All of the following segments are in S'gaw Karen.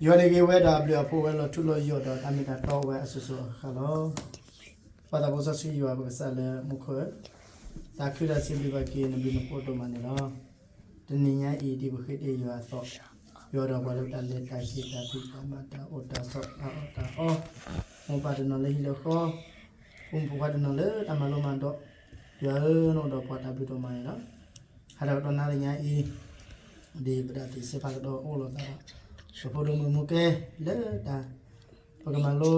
ယွၤန့ၣ်ဂ့ၤဝဲဒီးအဘျုးအဖှိၣ်ဝဲလီၤထူလီၤယိာ်ဒီးတၢ်မ့ၢ်တၢ်တီဝဲအစိၤစိၤအဃၣ်ဃၣ်လီၤ. ပၢ်သးဖိစီဆှံယွၤပကစၢ်လၢမူခိၣ်ဧၢ, သးခုတၢ်စံးဘျုးဘၣ်က့ၤနဘျုးနဖှိၣ်ဒိၣ်မးန့ၣ်လီၤ. တနံၤညါအံၤဒ်ပဃ့တ့ၢ်ယွၤအသိး, ယွၤဒီးပှၤလၢတၢ်လဲၤတၢ်က့ၤတၢ်ဖံးတၢ်မၤတၢ်အိၣ်တၢ် ဆီၣ်တၢ်အီၣ်တၢ်အီ, မိၢ်ပၢ်တနီၤလၢဟံၣ်လၢဃီ, ဖိမုၣ်ဖိခွါတနီၤလၢတၢ်မၤလိမၤဒိး, ယွၤဧၢ နအိၣ်ဒီးပှၤတၢ်ဘျုးဒိၣ်မးန့ၣ်လီၤ. ဟါတၢ်ကတီၢ်နၤတနံၤညါအံၤ, ဒ်ပတၢ်သ့ၣ်စဲဖးကဒီးအိၣ်လိာ်သးဒီး, ပဖိဒိၣ်မုၣ်မူကဲလၢတၢ်, ပကမၤလိ,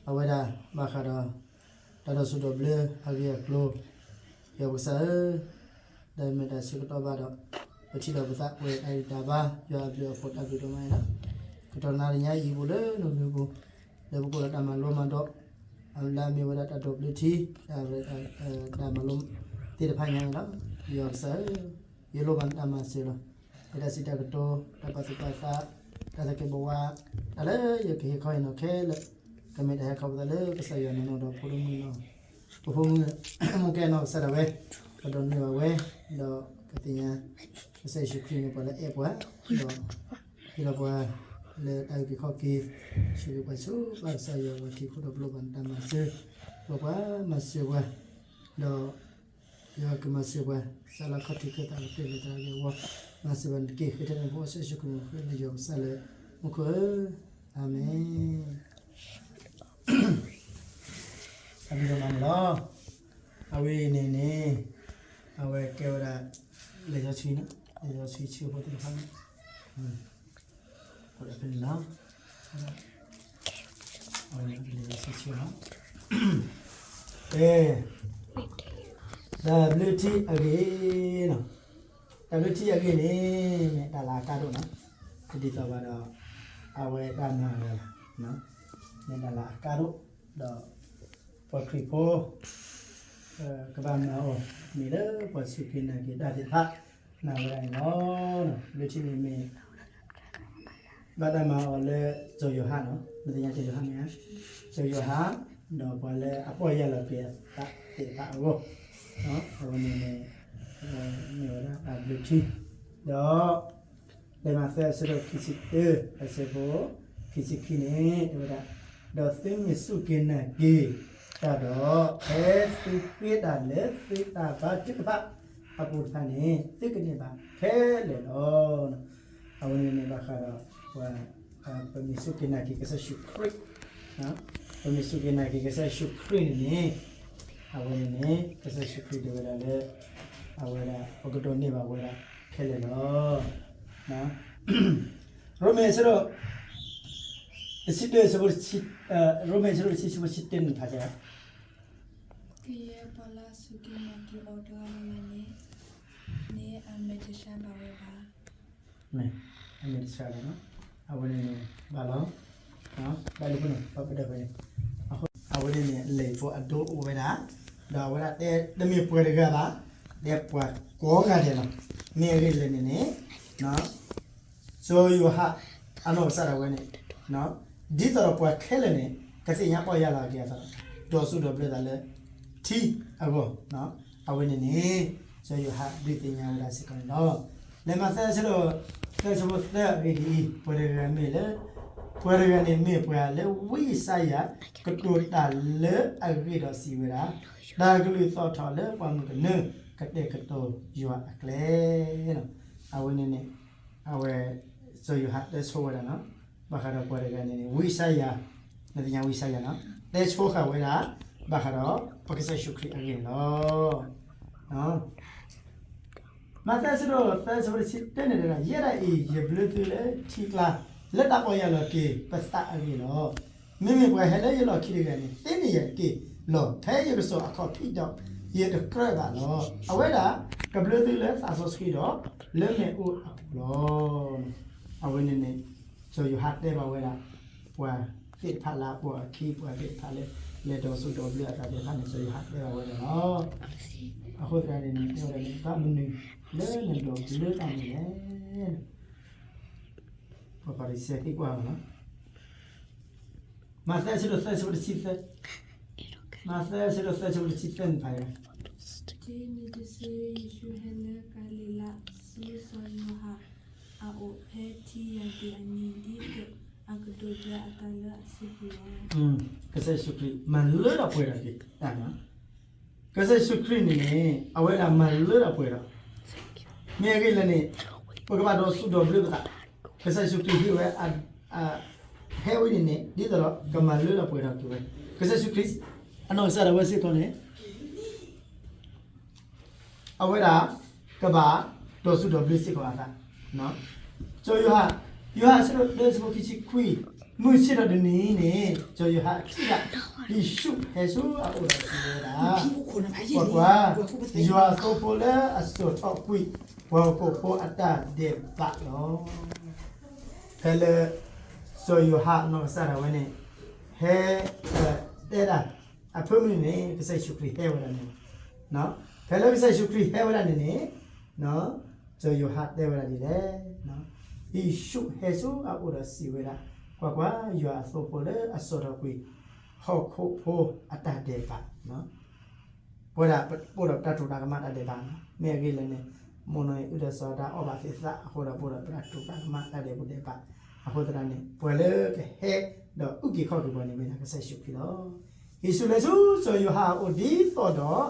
အဝဲဒၣ်ဘၣ်ဃးဒီး, တၢ်ဒိးဆူၣ်ဒိးဘျၢအဂ့ၢ်အကျိၤ, ယွၤပကစၢ်ဧၢ, တၢ်မ့ၢ်တၢ်ဆၢကတီၢ်ဘၣ်ဒီး, ပထံၣ်လိာ်ပသးဝဲတၢ်ဂံၢ်တၢ်ဘါ, ယွၤအဘျုးအဖှိၣ်တၢ်ဘျုးဒိၣ်မးန့ၣ်လီၤ. ကတီၢ်နၤတနံၤညါအံၤပူၤလၢနဂ့ၢ်ပူၤ, လၢပကိးလၢတၢ်မၤလိမၤဒိး, လၢအမ့ၢ်ဝဲဒၣ်တၢ်ဒိးဘျၢထံ, တၢ်မၤလိသ့ၣ်တဖၣ်ညါန့ၣ်လီၤ. ယွၤကစၢ်ဧၢ, ယလိၣ်ဘၣ်နတၢ်မၤစၢၤလီၤ. လၢတၢ်စံးတၢ်ကတိၤ, တၢ်ပာ်သူၣ်ပာ်သး, တၢ်သးကဲးဘဝါ, တၢ်လၢယကဟ့ၣ်ခီဟ့ၣ်နီၤခဲလၢာ်, ကမ့ၢ်တၢ်ဟဲခီဖျိလၢကစၢ်ယွၤနီၢ်နီၢ်ဒီးဖိဒိၣ်မုၣ်နီၢ်, ပဖိမုၣ်မူကဲနီၢ်ကစၢ်ဒၣ်ဝဲ, ကဒိးန့ၢ်ဘၣ်ဝဲ, ဒီးကသ့ၣ်ညါ, ကစၢ်ယ့ၣ်ၡူးခရံာ်မ့ၢ်ပှၤလၢအဲၣ်ပှၤ, ဒီး, ဟ့ၣ်လီၤပှၤလၢတၢ်အုၣ်က့ၤခီၣ်က့ၤ, ဆှၢက့ၤပှၤဆူပၢ်ကစၢ်ယွၤအထံအဃိဒီးပလိၣ်ဘၣ်နတၢ်မၤစၢၤ, ပှၤမၤစၢၤပှၤ, ဒီး ယွၤကမၤစၢၤပှၤ, စးလၢခီၣ်ထံးခၢၣ်သးကတၢၢ်လၢတၢ်ဂ့ၢ်အဂီၢ်, မၤစၢၤပှၤတက့ၢ်ဃ့ထဲန့ၣ်ဖိကစၢ်ယ့ၣ်ၡူးခရံာ်မ့ၢ်ဃ့လၢယွၤကစၢ်လၢမူခိၣ်ဧၢ, အၤမ့ၣ်. အဘံၤဒီးမၤန့ၣ်လီၤ. အဝဲအံၤန့ၣ်န့ၣ်, အဝဲကဲဝဲဒၣ်, လံာ်စီဆှံန့ၣ်, လံာ်စီဆှံဆၢဖိသ့ၣ်တဖၣ်န့ၣ်, ဖဲန့ၣ်လီၤ. လံာ်စီဆှံဆၢလီၤ. ကဲ, တၢ်ဘျၢထံအဂ့ၢ်, တၢ်ဘျၢထံအဂ့ၢ်န့ၣ် မ့ၢ်တၢ်လၤအကါဒိၣ်န့ၣ်, ဒ်သိးဘၣ်ဒီး, အဝဲတၢ်မၤဂ့ၤ, မ့ၢ်တၢ်လၤအကါဒိၣ်, ဒီး, ပှၤခရံာ်ဖိ ကဘၣ်မၤအီၤ, မ့ၢ်လၢပှၤစူၢ်က့ၤနာ်က့ၤတၢ်သ့ၣ်တဖၣ်, မၤဝဲဒၣ်န့ၣ်လီၤ. ဘျၢထံန့ၣ်မ့ၢ် ဘၣ်တၢ်မၤအီၤလၢ, စီၤယိၤဟၣ်န့ၣ်, နသ့ၣ်ညါစီၤယိၤဟၣ်မ့ၢ်ဧါ, စီၤယိၤဟၣ်, ဒီးပှၤလၢအပီၢ်ယၢ်လီၤက့ၤအသးသ့ၣ်တဖၣ်အဂီၢ်, အဝဲန့ၣ်န့ၣ်, မ့ၢ်ဝဲဒၣ်တၢ်ဘျၢထံ, ဒီး လံာ်မးသဲအဆၢဒိၣ်ခံဆံတၢ, အဆၢဖိ, ခံဆံခံန့ၣ် တဲဝဲဒၣ်, ဒီးသုမ့ၢ်စူၢ်က့ၤနာ်က့ၤတၢ်ဒီး, ဖဲသုဃ့တၢ်လၢသုတၢ်ဘါထုကဖၣ်အပူၤတဖၣ်န့ၣ် သုကန့ၢ်ဘၣ်ခဲလၢာ်လီၤ. အဝဲန့ၣ်န့ၣ်ဘၣ်ဃးဒီး, ပှၤ, ပမ့ၢ်စူၢ်က့ၤနာ်က့ၤကစၢ်ယ့ၣ်ၡူးခရံာ်, ပမ့ၢ်စူၢ်က့ၤနာ်က့ၤကစၢ်ယ့ၣ်ၡူးခရံာ်န့ၣ်န့ၣ်, အဝဲန့ၣ်န့ၣ် ကစၢ်ယ့ၣ်ၡူးခရံာ်တဲဝဲဒၣ်လၢ, အဝဲဒၣ် ပကဒိးန့ၢ်ဘၣ်ဝဲဒၣ်ခဲလၢာ်လီၤ. ရိမ့ၤအဆၢဒိၣ်, တဆံတၢ, ရိမ့ၤအဆၢဒိၣ်တဆံ ဆၢဖိတဆံတၢန့ၣ်ဖးကဲ, ကယဲၢ်ပှၤလၢအစူၢ်က့ၤနာ်က့ၤအီၤတဂၤလၢ်လၢ်န့ၣ်, န့ၣ်အမဲာ်တဆှးဘၣ်ဝဲဘၣ်. အမဲာ်တဆှးဘၣ်, အဝဲန့ၣ်န့ၣ်, ဘၣ်လီၤ, ဘၣ်လီၤဖဲန့ၣ်, ဘၣ်ပဒၢးဖဲန့ၣ်, အဃိအဝဲန့ၣ်န့ၣ် လံာ်ဖိအဒိအိၣ်ဝဲဒၣ်, ဒီးအဝဲဒၣ်တဲတမ့ၢ်ပှၤတဂၤဘၣ်, တဲပှၤကိးဂၤဒဲးလီၤ. မ့ၢ်အဂ့ၢ်ဒ်လဲၣ်န့ၣ်န့ၣ်, စီၤယိၤဟၣ်အနီၢ်ကစၢ်ဒၣ်ဝဲန့ၣ်, ဒ်သိးဒီးပှၤခဲလၢာ်န့ၣ် ကသ့ၣ်ညါပီၢ်ယၢ်လီၤက့ၤအသး, ဒီးစိၣ်ဒီးဘျၢသးလၢထံအဂီၢ်, အဝဲန့ၣ်န့ၣ်, စီၤယိၤဟၣ်ဒုးသ့ၣ်ညါဝဲဒၣ်စ့ၢ်ကီးန့ၣ်လီၤ. လံာ်မးသဲအဆၢဒိၣ်သၢ ဆၢဖိသၢအဂ့ၢ်ဒ်အံၤ, ပှၤတဂၤမ့ၢ်လၢ, ပှၤတဂၤန့ၣ်မ့ၢ်ပှၤလၢဝံယၡါယၤ ကတိၤတၢ်လၢအဂ့ၢ်ဒီးစံးဝဲဒၣ်, တၢ်ကလုၢ်သီၣ်ထီၣ်လၢပှၢ်မုၢ်ကနၢ ကတဲာ်ကတီၤယွၤအကျဲလီၤ. အဝဲန့ၣ်န့ၣ်, အဝဲ, စီၤယိၤဟၣ်တဲဆိဝဲဒၣ်န့ၣ်, ဘၣ်ဃးဒီးပှၤတဂၤန့ၣ်န့ၣ် ဝံယၡါယၤ, နသ့ၣ်ညါဝံယၡါယၤန့ၣ်, တဲဆိဃာ်ဝဲဒၣ်, ဘၣ်ဃးဒီးပကစၢ်ယ့ၣ်ၡူးခရံာ်အဂ့ၢ်န့ၣ်လီၤ. မးသဲအဆၢဒိၣ်သၢ ဆၢဖိတဆံတၢန့ၣ်တဲဒၣ်, ယဲဒၣ်အံၤ ယဘျၢသုလၢထံကျါ လၢတၢ်ပီၢ်ယၢ်လီၤက့ၤပသးအဂ့ၢ်လီၤ. မ့မ့ၢ်ပှၤဟဲလၢယလီၢ်ခံတဂၤန့ၣ် သ့န့ၢ်ယၤတက့ၢ်လီၤ. ဖဲယကစီၤအခီၣ်ဖံးဒီး ယတကြၢးဘၣ်လီၤ. အဝဲဒၣ်ကဘျၢသုလၢသးစီဆှံဒီး လၢမ့ၣ်အူအပူၤလီၤ. အဝဲန့ၣ်န့ၣ် စီၤယိၤဟၣ်တဲဘၣ်ဝဲဒၣ် ပှၤသ့ၣ်တဖၣ်လၢအပိာ်အခံ ပှၤသ့ၣ်တဖၣ်လၢ လဲၤဒီးစိၣ်ဒီးဘျၢအသးသ့ၣ်တဖၣ်န့ၣ် စီၤယိၤဟၣ်တဲဘၣ်ဝဲဒၣ်လီၤ. အဃိသတးန့ၣ်န့ၣ် တဲဝဲဒၣ်န့ၣ် ဘၣ်မနုၤလၢနဒိးဘျၢတၢ်န့ၣ်လဲၣ်. ပှၤဖၤရံၤၡဲသံကွၢ်လီၤ. မးသဲအဆၢဒိၣ်သၢ ဆၢဖိတဆံသၢ, မးသဲအဆၢဒိၣ်သၢ ဆၢဖိတဆံသၢန့ၣ်ဖးယၤ. တနံၤတစု ယ့ၣ်ၡူးဟဲလၢကၤလံၤလါ လၢစီၤယိၤဟၣ်အအိၣ်ဖဲထံယၢ်က့ၤအနံၤ ဒ်သိးအကဒိးဘျၢအသးလၢအစုပူၤလီၤ. ကစၢ်ယ့ၣ်ၡူးခရံာ်မၤလၢထီၣ်ပှဲၤထီၣ်က့ၤ, ကစၢ်ယ့ၣ်ၡူးခရံာ်န့ၣ်န့ၣ် အဝဲဒၣ်မၤလၢထီၣ်ပှဲၤထီၣ်, မ့ၢ်အဂ့ၢ်လဲၣ်န့ၣ် ပကဘၣ်ဒီးစူၣ်ဒီးဘျၢပသး, ကစၢ်ယ့ၣ်ၡူးခရံာ်ဟ့ၣ်ဝဲ ဟဲဝဲန့ၣ်န့ၣ် ဒ်သိးဒီးကမၤလၢထီၣ်ပှဲၤထီၣ်က့ၤဝဲ, ကစၢ်ယ့ၣ်ၡူးခရံာ် အနီၢ်ကစၢ်ဒၣ်ဝဲစ့ၢ်ကီးန့ၣ် အဝဲဒၣ် ကဘၣ်ဒီးစူၣ်ဒီးဘျၢစ့ၢ်ကီးအသး, စီၤယိၤဟၣ်, ယိၤဟၣ်အဆၢဒိၣ်တၢ အဆၢဖိခံဆံခွံ, မုၢ်ဆ့ၣ်ထီၣ်တနံၤန့ၣ် စီၤယိၤဟၣ်ထံၣ်ဘၣ် ယ့ၣ်ၡူးဟဲဆူအအိၣ်ဒီးစံးဝဲဒၣ်, ကွၢ်ကွၢ်, ယွၤအသိဖိလၢအစိာ်ထီၣ်ကွံာ် ပှၤဟီၣ်ခိၣ်ဖိအတၢ်ဒဲးဘးလီၤ. ဖဲလၢ စီၤယိၤဟၣ်အနီၢ်ကစၢ်ဒၣ်ဝဲန့ၣ် ဟဲ တဲဒၣ် အဖၢမုၢ်န့ၣ် ကစၢ်ယ့ၣ်ၡူးခရံာ်ဟဲဝဲဒၣ်န့ၣ်လီၤ. ဖဲလၢကစၢ်ယ့ၣ်ၡူးခရံာ်ဟဲဝဲဒၣ်န့ၣ်န့ၣ် စီၤယိၤဟၣ်တဲဝဲဒၣ်ဒ်လဲၣ်, ယ့ၣ်ၡူးဟဲဆူအအိၣ်ဒီးစံးဝဲဒၣ်, ကွၢ်ကွၢ်, ယွၤအသိဖိလၢအစိာ်ထီၣ်ကွံာ် ဟီၣ်ခိၣ်ဖိအတၢ်ဒဲးဘး ပဝဲဒၣ်ပအိၣ်ဒီးပတၢ်တိာ်တၢ်ကမၣ်တၢ်ဒဲးဘး, မ့ၢ်အဂ့ၢ်လဲၣ်န့ၣ် မိၢ်နီၢ်အံၤအုၣ်ဒီးစီၤအၤဒၣ်အီၣ်ဘၣ်သ့ၣ်သၣ်အဃိဒီး ပအိၣ်ဒီးပတၢ်တိာ်တၢ်ကမၣ်တၢ်ဒဲးပူၤဒဲးဘး, အဃိသတးန့ၣ် ပှၤလၢကဟဲဒီးအုၣ်က့ၤခီၣ်က့ၤပှၤန့ၣ် မ့ၢ်ဒၣ်ကစၢ်ယ့ၣ်ၡူးခရံာ်လီၤ. ယ့ၣ်ၡူးလဲၤဆူစီၤယိၤဟၣ်အအိၣ်ဒ်သိးဒီး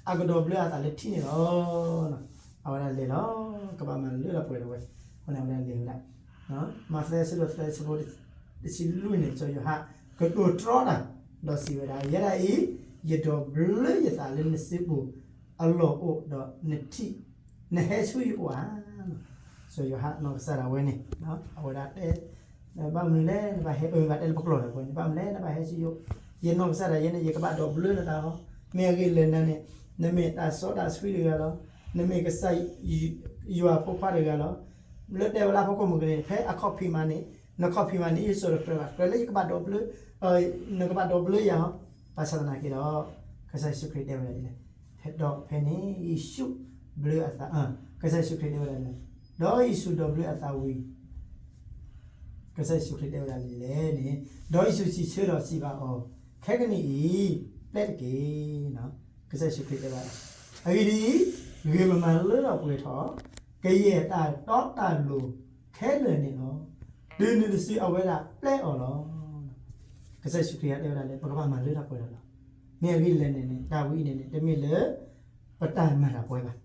အကဒိးဘျၢအသးလၢထံန့ၣ်လီၤ. အဝဲဒၣ်လဲၤလီၤ, ကဘၣ်မၤလၢထီၣ်ပှဲၤထီၣ်ဝဲ, အဃိန့ၣ်အဝဲဒၣ်လဲၤဝဲဒၣ် မးသဲအဆၢဒိၣ်သၢ အဆၢဖိတဆံလွံၢ်န့ၣ် စီၤယိၤဟၣ်ကတိၤတြီတၢ် ဒီးစံးဝဲဒၣ်, ယဲဒၣ်အံၤ ယဒိးဘျၢယသးလၢနစုပူၤအလီၢ်အိၣ်ဒီးနထံၣ်, နဟဲဆူယအိၣ်ဧါ. စီၤယိၤဟၣ်နီၢ်ကစၢ်ဒၣ်ဝဲန့ၣ် အဝဲဒၣ်တဲ, ဘၣ်မနုၤလဲၣ် နဘၣ်ဟဲ, ဘၣ်တဲလၢပကျိာ်ဒီးဝဲန့ၣ် ဘၣ်မနုၤလဲၣ် နဘၣ်ဟဲဆူယအိၣ်, ယနီၢ်ကစၢ်ဒၣ်ယဲန့ၣ် ယကဘၣ်ဒိးဘျၢနသးလီၤ. မ့ၢ်အဂ့ၢ်လၢနၤန့ၣ် နမ့ၢ်တၢ်စီတၢ်ဆှံတဂၤလီၤ. နမ့ၢ်ကစၢ်ယွၤဖိခွါတဂၤလီၤ. လၢတဲဝဲလၢဟီၣ်ခိၣ်မုၢ်ကနံၤန့ၣ် ဖဲအခီၣ်ဖံးမးန့ၣ် နခီၣ်ဖံးမးန့ၣ် ယစိာ်တကြၢးဘၣ်, ကြၢးလၢယကဘၣ်ဒိးဘျၢ, နကဘၣ်ဒိးဘျၢယၤလီၤ. ဘၣ်ဆၣ်သနာ်က့ဒီး ကစၢ်ယ့ၣ်ၡူးခရံာ်တဲဝဲဒၣ်ဒ်လဲၣ်, ဒီးဖဲန့ၣ် ယ့ၣ်ၡူးဘျၢအသး, ကစၢ်ယ့ၣ်ၡူးခရံာ်တဲဝဲဒၣ်ဒ်လဲၣ်, ဒီးယ့ၣ်ၡူးဒိးဘျၢအသးဝံၤ ကစၢ်ယ့ၣ်ၡူးခရံာ်တဲဝဲဒၣ်ဒ်လဲၣ်န့ၣ်, ဒီးယ့ၣ်ၡူးစံးဆၢဒီးစံးဘၣ်အီၤ, ခဲကနံၣ်အံၤ ပျဲတက့ၢ်. ကစၢ်ယ့ၣ်ၡူးခရံာ်တဲဝဲဒၣ်, အဂ့ၢ်ဒ်အံၤ, ဂ့ၤမမၤလၢထီၣ်ပှဲၤထီၣ်, ကယဲၢ်တၢ်တီတၢ်လိၤခဲလၢာ်န့ၣ်လီၤ. တုၤနုၤတစုအဝဲဒၣ်ပျဲအီၤလီၤ. ကစၢ်ယ့ၣ်ၡူးခရံာ်တဲဝဲဒၣ်လၢ ပကဘၣ်မၤလၢထီၣ်ပှဲၤထီၣ်လီၤ. မ့ၢ်အဂ့ၢ်လဲၣ်န့ၣ်န့ၣ် တၢ်ဝဲအံၤန့ၣ်န့ၣ် တမ့ၢ်လၢ ပတၢ်မၤတၢ်ပှဲၤဘၣ်.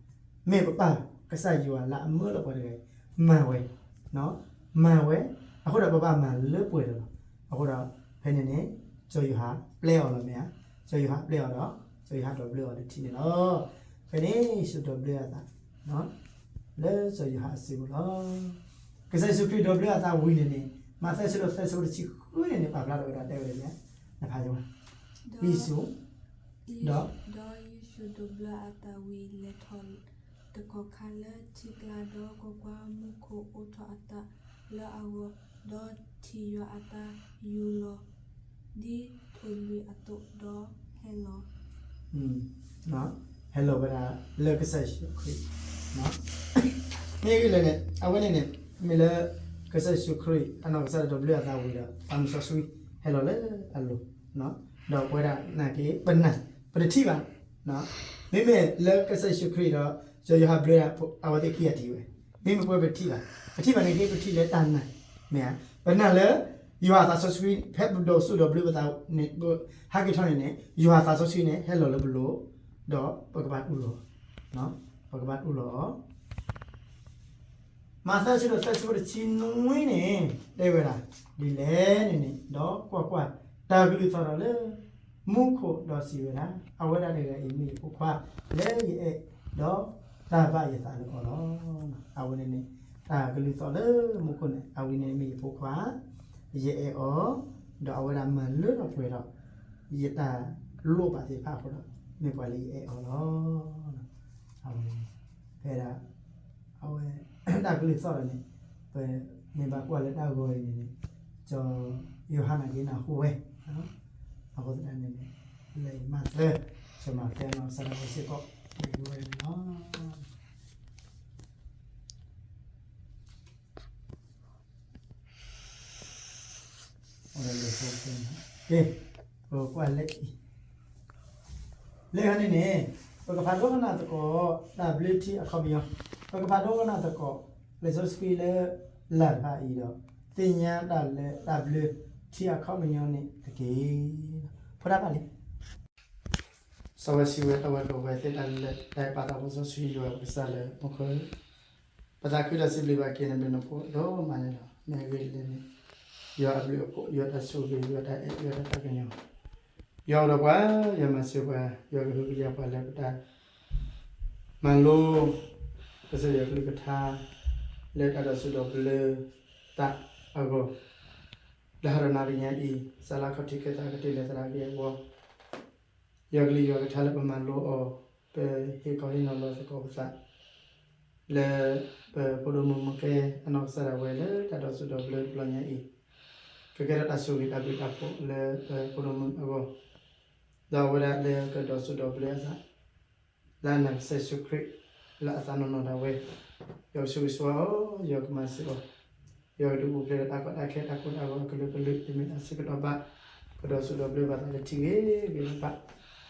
မ့ၢ်ပပၢ်ကစၢ်ယွၤလၢအမၢလီၤပှၤတဂၤအံၤ မၤဝဲ, မၤဝဲ, အဃိဒီးပဘၣ်မၤလၢပှဲၤထီၣ်လီၤ. အဃိဒီး ဖဲန့ၣ်န့ၣ် စီၤယိၤဟၣ်ပျဲအီၤလီၤမ့ၢ်ဧါ, စီၤယိၤဟၣ်ပျဲအီၤဒီး စီၤယိၤဟၣ်ဒိးဘျၢအီၤလၢထံန့ၣ်လီၤ. ဖဲန့ၣ် ယ့ၣ်ၡူးဒိးဘျၢအသး လၢစီၤယိၤဟၣ်အစုပူၤလီၤ. ကစၢ်ယ့ၣ်ၡူးခရံာ်ဒိးဘျၢအသးဝံၤန့ၣ်န့ၣ် မးသဲအဆၢဒိၣ်သၢ အဆၢဖိတဆံဃုန့ၣ်န့ၣ် ပာ်ဖျါထီၣ်ဝဲဒၣ်တဲဝဲဒၣ်လဲၣ်, နဖးယဝဲ, ယ့ၣ်ၡူး, ဒီး, ဒီးယ့ၣ်ၡူးဒိးဘျၢအသးဝံၤ လဲၤထီၣ်တကီၢ်ခါလၢထံကျါ ဒီးကွၢ်ကွၢ်, မူခိၣ်အိးထီၣ်အသးလၢအဂီၢ်, ဒီးထံၣ်ယွၤအသးယူၤလီၤ ဒ်ထိၣ်လွံၣ်အသိး, ဒီးဟဲလီၤ ဟဲလီၤဝဲဒၣ်လၢကစၢ်ယ့ၣ်ၡူးခရံာ်, မ့ၢ်ဂ့ၢ်လဲၣ်န့ၣ် အဝဲန့ၣ်န့ၣ် မ့ၢ်လၢကစၢ်ယ့ၣ်ၡူးခရံာ် အနီၢ်ကစၢ်ဒၣ်ဒိးဘျၢအသးဝံၤဒီး သးစီဆှံဟဲလီၤလၢအလိၤ, ဒီးပဝဲဒၣ်နာ်က့ ပနာ်, ပတထံၣ်ဘၣ်, မ့မ့ၢ်လၢကစၢ်ယ့ၣ်ၡူးခရံာ်ဒီး စီၤယိၤဟၣ်ဘျၢဒၣ် အဝဲသ့ၣ်ခံဂၤထံၣ်ဝဲ, မ့မ့ၢ်ပဝဲပတထံၣ်ဘၣ်, ပထံၣ်ဘၣ်န့ၣ်က့ ပထံၣ်လၢတၢ်နာ်, မ့ၢ်ဧါ, ပနာ်လၢ ယွၤအသးစီဆှံ ဖဲပဒိးစူၣ်ဒိးဘျၢပသးန့ၣ် ဟဲက့ၤထီၣ်န့ၣ်န့ၣ် ယွၤအသးစီဆှံန့ၣ် ဟဲလီၤလၢပလိၤ, ဒီးပကဘၣ်တူၢ်လိာ်, ပကဘၣ်တူၢ်လိာ်အီၤ မးသဲအဆၢဒိၣ်သၢ အဆၢဖိတဆံနွံန့ၣ် တဲဝဲဒၣ်ဒ်လဲၣ်န့ၣ်န့ၣ်, ဒီးကွၢ်ကွၢ်, တၢ်ကလုၢ်သီၣ်ထီၣ်လၢမူခိၣ်ဒီးစံးဝဲဒၣ်, အဝဲဒၣ်တဂၤအံၤမ့ၢ်ယဖိခွါလၢယအဲၣ်, ဒီးတၢ်ဘၣ်ယသးလၢအီၤလီၤ. အဝဲန့ၣ်န့ၣ် တၢ်ကလုၢ်သီၣ်လၢမူခိၣ်န့ၣ် အဝဲန့ၣ်မ့ၢ်ယဖိခွါ, ယအဲၣ်အီၤ, ဒီးအဝဲဒၣ်မၤလၢထီၣ်ပှဲၤထီၣ် ယတၢ်လိၣ်ဘၣ်သ့ၣ်တဖၣ်အဃိဒီး မ့ၢ်ပှၤလၢယအဲၣ်အီၤလီၤ. အဝဲ ဖဲဒၣ် အဝဲ တၢ်ကလုၢ်သီၣ်ဒီးန့ၣ် ပမ့ၢ်ဘၣ်ကွၢ်လၢတၢ်ဂီၤအံၤန့ၣ်န့ၣ် စီၤယိၤဟၣ်နာ်က့နၢ်ဟူဝဲ, အဃိသတးန့ၣ်န့ၣ် လၢမးသဲ စီၤမးသဲနီၢ်ကစၢ်ဒၣ်ဝဲစ့ၢ်ကီး ဒိးဘျၢဝဲဒၣ်န့ၣ်လီၤ. ကဲ ပကွၢ်လၢအံၤ လၢန့ၣ်န့ၣ် ပကဖးဒိကနၣ်သကိး တၢ်ဘျၢထံအခီပညီ ပကဖးဒိကနၣ်သကိး လံာ်စီဆှံလၢ လၢၢ်တဖၣ်အံၤဒီး သ့ၣ်ညါတၢ်လၢတၢ်ဘျၢထံအခီပညီန့ၣ်တက့ၢ်. ဖိတၢ်ဘၣ်လံ စီၤဝဲစံးဝဲ တီဝဲလိၤဝဲသ့ၣ်တၢ်လၢ တၢ်အဲၣ်ပာ်သးဖိစီဆှံယွၤပကစၢ်လၢမူခိၣ်ဧၢ, ပသးခုဒီးစံးဘျုးဘၣ်က့ၤနဘျုးနဖှိၣ်ဒိၣ်မးန့ၣ်လီၤ. မ့ၢ်အဂ့ၢ်ဒ်လဲၣ်န့ၣ် ယွၤအဘျုးအဖှိၣ် ယွၤတၢ်ဆိၣ်ဂ့ၤ ယွၤတၢ်အဲၣ် ယွၤတၢ်သးကညီၤ ယွၤအိၣ်ဒီးပှၤ ယွၤမၤစၢၤပှၤ ယွၤကဟုကယာ်ပှၤလၢပတၢ် မၤလိ ကစၢ်ယွၤကလုၢ်ကထါ လၢတၢ်ဒိးစူးဒိးဘျၢသးအဂီၢ်, လၢဟါဒီးနၤတနံၤညါအံၤ စးလၢခီၣ်ထံးခ့သးကတၢၢ်လၢသရၣ်က့ၤအဂီၢ်, ယွၤကလုၢ်ယွၤကထါလၢပမၤလိအီၤ, ပဟ့ၣ်ခီဟ့ၣ်နီၤလီၤသကိးပသး လၢပဖိဒိၣ်မုၣ်မုၣ်ကဲအနီၢ်ကစၢ်ဒၣ်ဝဲ လၢတၢ်ဒိးစူးဒိးဘျၢတဘျီညါအံၤ, ကကဲထီၣ်တၢ်ဆိၣ်ဂ့ၤတၢ်ဘျုးတၢ်ဖှိၣ်လၢပဖိဒိၣ်မုၣ်အဂီၢ်, ဒီးအဝဲဒၣ်လၢကဒိးစူးဒိးဘျၢအသး လၢအနာ်ကစၢ်ယ့ၣ်ၡူးခရံာ် လၢအသးနီၢ်နီၢ်ဒၣ်ဝဲ, ယွၤကဆိၣ်ဂ့ၤဆိၣ်ဝါအီၤ, ယွၤကမၤစၢၤအီၤ, ယွၤကဒုးအိၣ်ဖျဲၣ်ဒီးတၢ်ကီတၢ်ခဲတၢ်ကိၢ်တၢ်ဂီၤအကလုာ်ကလုာ် တမ့ၢ်တၢ်ဆၢကတီၢ်ဘၣ်, ကဒိးစူးဒိးဘျၢဘၣ်သးလၢထံဂ့ၤဂ့ၤဘၣ်ဘၣ်,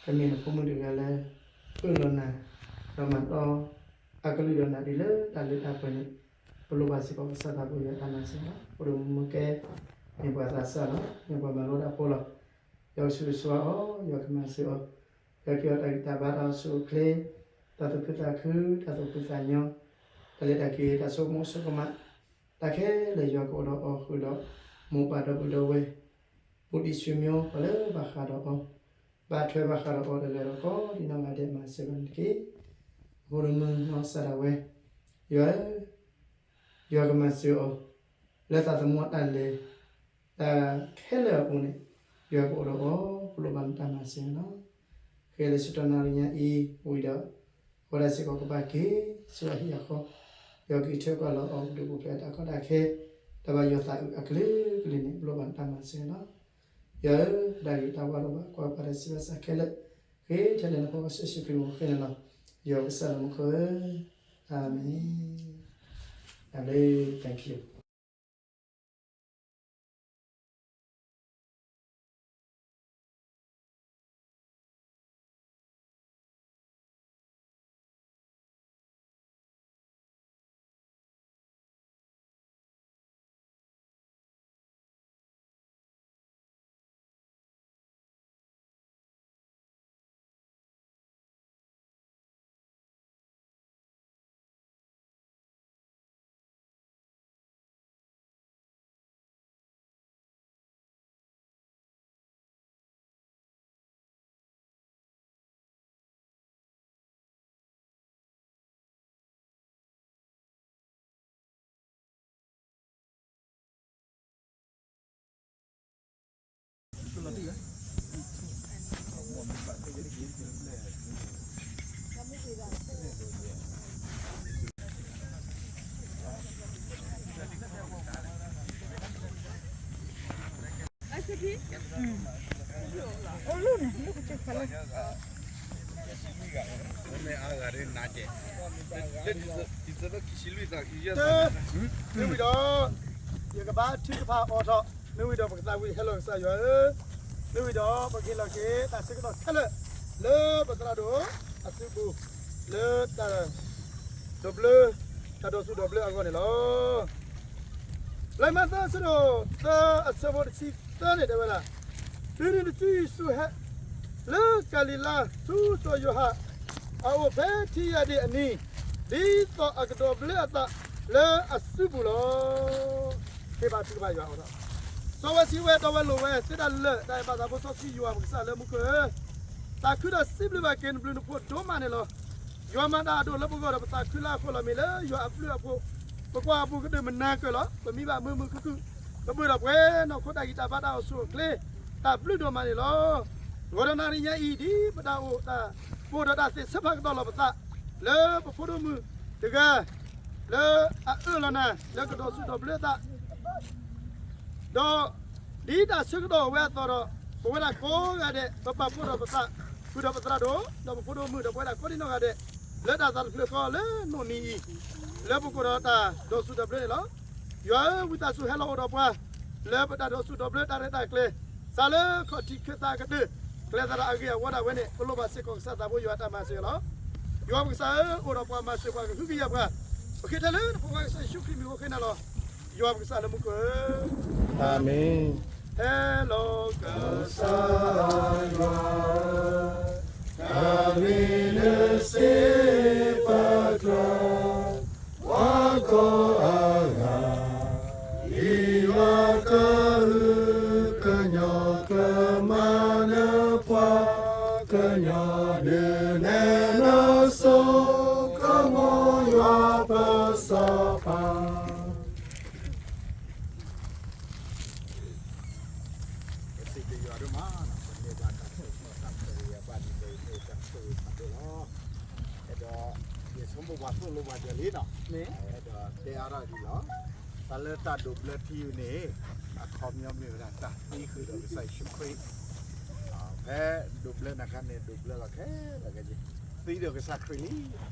ကမ့ၢ်နဖိမုၣ်တဂၤလၢ အၢၣ်လီၤနၤ, ဒီးမၤတီ အကလုၢ်ဒီးနၤဒ်လၢတၢ်လၢတၢ်ပှဲၤန့ၣ်, ပလိၣ်ဘၣ်စ့ၢ်ကီးကစၢ်သးဘိယွၤတၢ်မၤစၢၤလီၤ. ဖိဒိၣ်မုၣ်မုၣ်ကဲ မ့ၢ်ပှၤသးစၢ်လီၤ, မ့ၢ်ပှၤမၤလိတၢ်ဖိလီၤ. ယွၤကဆိၣ်ဂ့ၤဆိၣ်ဝါအီၤ, ယွၤကမၤစၢၤအီၤ, ယွၤကဟ့ၣ်အီၤတၢ်ဂံၢ်တၢ်ဘါတၢ်အိၣ်ဆူၣ်အိၣ်ချ့, တၢ်သူၣ်ခုသးခု, တၢ်သူၣ်ဖှံသးညီ, တၢ်လဲၤတၢ်က့ၤ တၢ်ဆိကမိၣ်ဆိကမး, တၢ်ခဲလၢာ်ယွၤကအိၣ်ဒီးအီၤဃုာ်ဒီး မိၢ်ပၢ်ဒီပုၢ်ဒီဝဲၢ် ဘူးဒံးဆွေမျိုး ပှၤလၢဘၣ်ဃးဒီးအီၤ, ဘၣ်ထွဲဘၣ်ဃးဒီးအီၤတဂၤဒီးကိးဒံးနီၢ်ဂၤဒဲး မၤစၢၤဘၣ်န့ၣ်တက့ၢ်. ဖိဒိၣ်မုၣ်နီၢ်ကစၢ်ဒၣ်ဝဲ, ယွၤဧၢ, ယွၤကမၤစၢၤအီၤ, လၢသးသမူအတၢ်လဲၤ တၢ်ခဲလၢာ်အပူၤန့ၣ်, ယွၤကအိၣ်ဒီးအီၤ, ပလိၣ်ဘၣ်နတၢ်မၤစၢၤလီၤ. ဃ့လၢဆူတနံၤညါအံၤဝံၤဒီး, အဝဲဒၣ်စ့ၢ်ကီးကဘၣ်က့ၤဆူအဟံၣ်အဃီ, ယွၤကထုးကွၢ်လီၤအီၤ ကဒုးအိၣ်ဖျဲၣ်တၢ်ကီတၢ်ခဲ, တၢ်ဘၣ်ယွၤသးအုးအကလုာ်ကလုာ်န့ၣ် ပလိၣ်ဘၣ်နတၢ်မၤစၢၤလီၤ. ယွၤဧၢ, ပတၢ်ဂ့ၤတၢ်ဝါဒီးဘၣ်ကွၢ်ပှၤတၢ်ဆံးဘၣ်ဆါခဲလၢာ်, ဃ့ထဲလဲၣ်နဖိကစၢ်ယ့ၣ်ၡူးခရံာ်မံၤဃ့န့ၣ်လီၤ. ယွၤကစၢ်လၢမူခိၣ်ဧၢ, အၤမ့ၣ်. အၤမ့ၣ်, thank you. မ့ၢ်ဝံၤဒီး ယကဘါထုကဖၣ်အိးထီၣ်, မ့ၢ်ဝံၤဒီးပကသးဝံၣ်ဟဲလီၤကစၢ်ယွၤဧၢ, မ့ၢ်ဝံၤဒီးပကဟ့ၣ်လီၤက့ၤတၢ်ဆၢကတီၢ်ခဲလၢာ် လၢပသရၣ်ဒိၣ်အစုပူၤ လၢတၢ်ဒိးဘျၢ တၢ်ဒိးစူးဒိးဘျၢအဂီၢ်န့ၣ်လီၤ. လံာ်မးသဲအဆၢဒိၣ်သၢအဆၢဖိတဆံသၢန့ၣ်တဲဝဲဒၣ်, တုၤနုၤတစုယ့ၣ်ၡူးဟဲ လၢကၤလံၤလါ ဆူစီၤယိၤဟၣ်အအိၣ်ဖဲထံယၢ်ဒ့ၣ်အနံၤ, ဒ်သိးအကဒိးဘျၢအသးလၢအစုပူၤလီၤ. ဟ့ၣ်ဘါထုကဖၣ်ယွၤအိးထီၣ်, စီၤဝဲစံးဝဲ ဒီပုၢ်ဝဲၢ်လိၤဝဲသ့ၣ်တၢ်လၢာ် တၢ်အဲၣ်ဘၣ်သးဖိစီဆှံယွၤပကစၢ်လၢမူခိၣ်ဧၢ, သးခုဒီးစံးဘျုးဘၣ်က့ၤနဘျုးနဖှိၣ်ဒိၣ်မးန့ၣ်လီၤ. ယွၤမၤတၢ်အဒိၣ်လၢပဂီၢ်ဒီးပသးခုလၢအဃိလီၤ. မ့ၢ်လၢယွၤအဘျုးအဖှိၣ် ပကွၢ်အပူၤကဒုးမနၤကၢၢ်လီၤ. ပမံဘၣ်မုာ်မုာ်ခုၣ်ခုၣ် ပဘၢၣ်ဒီးပှဲၤနီၢ်ခိတၢ်ဂံၢ်တၢ်ဘါတၢ်အိၣ်ဆူၣ်အိၣ်ချ့ တၢ်ဘျုးဒိၣ်မးန့ၣ်လီၤ. ဂီၤဒီးနၤတနံၤညါအံၤ ဒ်ပတၢ်အိၣ်တၢ်ပှိၤဒီးတၢ်သ့ၣ်ဆၢဖးကတီၢ်လီၤပသး လၢပဖိဒိၣ်မုၣ်တဂၤ လၢအအၢၣ်လီၤနၤ လၢကဒိးစူးဒိးဘျၢသး ဒီးဒ်တၢ်ဆၢကတီၢ်အဝဲအသိးဒီး ပဝဲဒၣ်ကိးဂၤဒဲး ပပာ်ဖှိၣ်ဒီးပသး ဃုာ်ဒီးပသရၣ်ဒိၣ် ဒီးပဖိဒိၣ်မုၣ်ဒီးပဝဲဒၣ်ကိးဒံနီၢ်ဂၤဒဲး လၢတၢ်သးတဖျၢၣ်ဃီလၢနိၣ်နံၤအံၤ လၢပကိးဒီးတၢ်ဒိးစူးဒိးဘျၢန့ၣ်လီၤ. ယွၤဧၢ, ဝံသးစူၤဟဲလီၤအိၣ်ဒီးပှၤ လၢပတၢ်ဒိးစူးဒိးဘျၢတၢ်ရဲၣ်တၢ်ကျဲၤ စးလၢခီၣ်ထံးခ့သးကတၢၢ် ကျဲသရၣ်အဂ့ၤအဝါဒၣ်ဝဲန့ၣ် ပလိၣ်ဘၣ်စ့ၢ်ကီးကစၢ်သးဘိယွၤအတၢ်မၤစၢၤလီၤ. ယွၤပကစၢ်ဧၢ, အိၣ်ဒီးပှၤမၤစၢၤပှၤကဟုကယာ်ပှၤ ပဃ့ထဲလၢနဖိခွါကစၢ်ယ့ၣ်ၡူးခရံာ်မံၤအဃိဃ့နၤလီၤ. ယွၤပကစၢ်လၢမူခိၣ်ဧၢ, အၤမ့ၣ်. ဟဲလီၤကစၢ်ယွၤဧၢ, တၢ်ဂ့ၤလၢစ့ပကြၢး, ပှၤကိးအဂၤ, ယွၤကဟုကညီၤ ကမၤနၢၤပှၤကညီၤ ဒုးနဲၣ်နစိကမီၤ ယွၤပစီၤပၤ ကစံးဘျုးယွၤဒိၣ်မး, ပမ့ၢ်ဘၣ်တၢ်ဆိၣ်ဂ့ၤဘၣ်ဒ်သိးအံၤမ့ၢ်တၢ်ဆိၣ်ဂ့ၤဖးဒိၣ်လီၤ. အဲၣ်ဒိး ယဆိကမိၣ်ပှၤသိၣ်လိပှၤဒၢးလံနီၤ, အဲၣ်ဒိးတဲအါထီၣ်ဒ်လီၤ. တၢ်လၢတၢ်ဒိးဘျၢထံန့ၣ် အခီပညီမ့ၢ်ဝဲဒၣ်တၢ်သံဃုာ်ဒီးကစၢ်ယ့ၣ်ၡူးခရံာ် ဖဲဒိးဘျၢနၤခါန့ၣ် ဒိးဘျၢလီၤခဲလၢာ်ခဲဆ့, သံဒီးကစၢ်ခရံာ်လံ.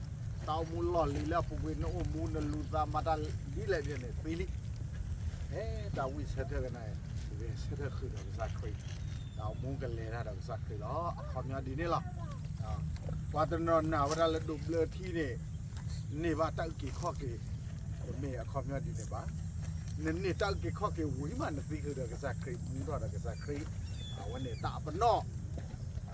တၢ်အိၣ်မူလီၢ်လံၤလၢအပူၤကွံာ် နအိၣ်မူနလူၤသးမၤတၢ်ဒ်လဲၣ်ဒ်လဲၣ်န့ၣ် သံလံ. ဖဲတၢ်ဝံၣ်ဆၢထၢၣ်ကနၤ, ဂဲၤဆၢထၢၣ်ဃုာ်ဒီးကစၢ်ခရံာ်, တၢ်အိၣ်မူကလဲၤတၢ်ဒီးကစၢ်ခရံာ်လီၤ. အခီပညီဒ်န့ၣ်လီၤ. ပှၤတနီၤနာ်ဝဲဒၣ်လၢဒိးဘျၢထံန့ၣ် န့ၢ်ဘၣ်တၢ်အုၣ်က့ၤခီၣ်က့ၤ, တမ့ၢ်အခီပညီဒ်န့ၣ်ဘၣ်. နန့ၢ်တၢ်အုၣ်က့ၤခီၣ်က့ၤဝံၤမး နသံဃုာ်ဒီးကစၢ်ခရံာ်, မူထီၣ်ဒီးကစၢ်ခရံာ်, အဝဲန့ၣ်တၢ်ပနီၣ်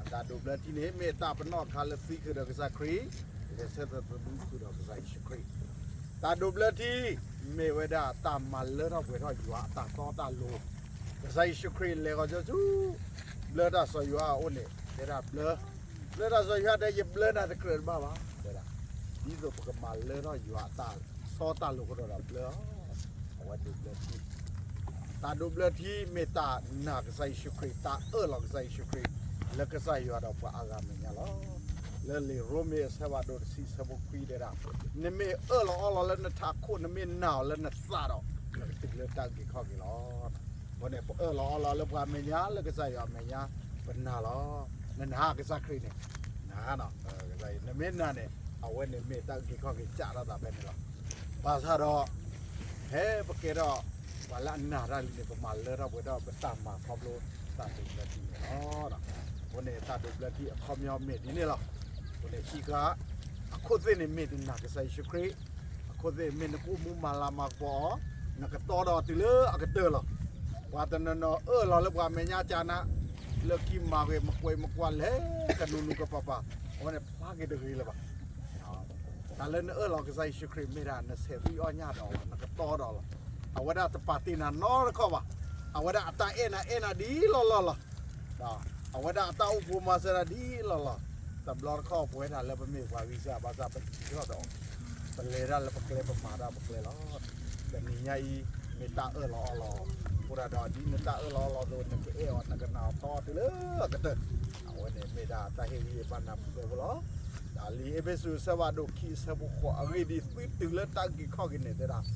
တၢ်ဒိးဘျၢထံန့ၣ် မ့ၢ်တၢ်ပနီၣ်အခါလၢသံဃုာ်ဒီးကစၢ်ခရံာ်, လဲၤဆၢထၢၣ်သမူဃုာ်ဒီးကစၢ်ယ့ၣ်ၡူးခရံာ်. တၢ်ဒိးဘျၢထံ မ့ၢ်ဝဲဒၣ်တၢ်မၤလၢထီၣ်ပှဲၤထီၣ်ယွၤအတၢ်တီတၢ်လိၤ. ကစၢ်ယ့ၣ်ၡူးခရံာ်လဲၤဃီၤကၠီဆူ ဘျၢတၢ်စီၤယိၤဟၣ်အအိၣ်န့ၣ် တဲဒၣ်ဘျၢ, ဘျၢတၢ်စီၤယိၤဟၣ်တဲ ယဘျၢနၤတကြၢးတဘၣ်ဘၣ် တဲဒၣ်. ဒ်သိးပကမၤလၢထီၣ်ယွၤအတၢ်တီတၢ်လိၤအဃိဒီးဘျၢ, အဝဲဒိးဘျၢထံ တၢ်ဒိးဘျၢထံမ့ၢ်တၢ်နာ်ကစၢ်ယ့ၣ်ၡူးခရံာ်, တၢ်အၢၣ်လီၤကစၢ်ယ့ၣ်ၡူးခရံာ် လၢကစၢ်ယွၤဒီးပှၤအါဂၤအမဲာ်ညါလီၤ. လၢလံာ်ရိမ့ၤအဆၢဖးဒိၣ်တဆံအဆၢဖိခွံတဲဒၣ်, နမ့ၢ်အၢၣ်လီၤအီလီၤလၢနထးခိၣ်, နမ့ၢ်နာ်အီၤလၢနသးဒီး နကတုၤလၢတၢ်အုၣ်က့ၤခီၣ်က့ၤလီၤ. အဃိန့ၣ် ပအၢၣ်လီၤအီလီၤလၢပှၤအမဲာ်ညါ, လၢကစၢ်ယွၤအမဲာ်ညါ, ပနာ်လီၤ. နနာ်ကစၢ်ခရံာ်န့ၣ်, နမ့ၢ်နာ်န့ၣ် အဝဲန့ၣ်မ့ၢ်တၢ်အုၣ်က့ၤခီၣ်က့ၤစးထီၣ်သးဖဲန့ၣ်လီၤ. ဘၣ်ဆၣ်ဒီး ဖဲပကဲထီၣ်ပှၤလၢအနာ်တၢ်လံန့ၣ် ပမၤလၢထီၣ်ပှဲၤထီၣ်ပတၢ်မၤခီဖျိတၢ်ဒိးဘျၢထံန့ၣ်လီၤ. အဃိန့ၣ် တၢ်ဒိးဘျၢထံအခီပညီမ့ၢ်ဒ်န့ၣ်လီၤ. အဃိန့ၣ် ခံခါ, အခိၣ်သ့ၣ်န့ၣ်မ့ၢ်နနာ်ကစၢ်ယ့ၣ်ၡူးခရံာ်, အခိၣ်သ့ၣ်မ့ၢ်နကအိၣ်မူမၤလၤမၤကပီၤအီၤ, နကတီဒီးတုၤလၢအကတၢၢ်လီၤ. ပှၤတနီၤနီၤအၢၣ်လီၤလၢပှၤအမဲာ်ညါကနး, လၢခံမၤဂ့ၤမကွဲးမကွၢ်လဲၤ ကနူၤနူၤကပၤပၤ, အဝဲန့ၣ်ဖျါက့ၤတဂ့ၤလၢၤဘၣ်. တၢ်လၢနအၢၣ်လီၤကစၢ်ယ့ၣ်ၡူးခရံာ်မ့ၢ်ဒၣ် နဆဲးသံအီၣ်ညၣ်ဒီးလီၤ, နကတီဒီးလီၤ. အဝဲဒၣ်တပာ်တ့ၢ်နၤနီတခီၣ်ဘၣ်. အဝဲဒၣ်အတၢ်အဲၣ်နၤအဲၣ်နၤဒ်လီၢ်လီၢ်လီၤ. အဝဲဒၣ်အတၢ်အိၣ်ဖိမၤစၢၤနၤဒ်လီၢ်လီၢ်. တဘျီတခီၣ်ပဝဲဒၣ်လၢပမ့ၢ်ပှၤဂံၢ်စၢ်ဘါစၢ် ပထံၣ်ထီၣ်ဒီး ပလဲၤတၢ်လၢပကျဲ ပမၤတၢ်ပကျဲလီၤ. တနံၤညါအံၤ မ့ၢ်တၢ်အၢၣ်လီၤအီလီၤ, အဃိဒၣ်ဒီး ဒ်နတၢ်အၢၣ်လီၤအီလီၤအသိး နကအဲၣ်အီၤ နကနာ်အီၤတီတုၤလၢအကတၢၢ်, အဝဲန့ၣ်မ့ၢ်ဒၣ်တၢ်ဟ့ၣ်ဂံၢ်ဟ့ၣ်ဘါနၤပှဲၤဖိလီၤ. ဒ်လံာ်အ့းဖ့းစူးအဆၢဖးဒိၣ်ခံအဆၢဖိဃိး, အဂ့ၢ်ဒ်အံၤ သုတုၤလၢတၢ်အုၣ်က့ၤခီၣ်က့ၤန့ၣ် တဲဒၣ်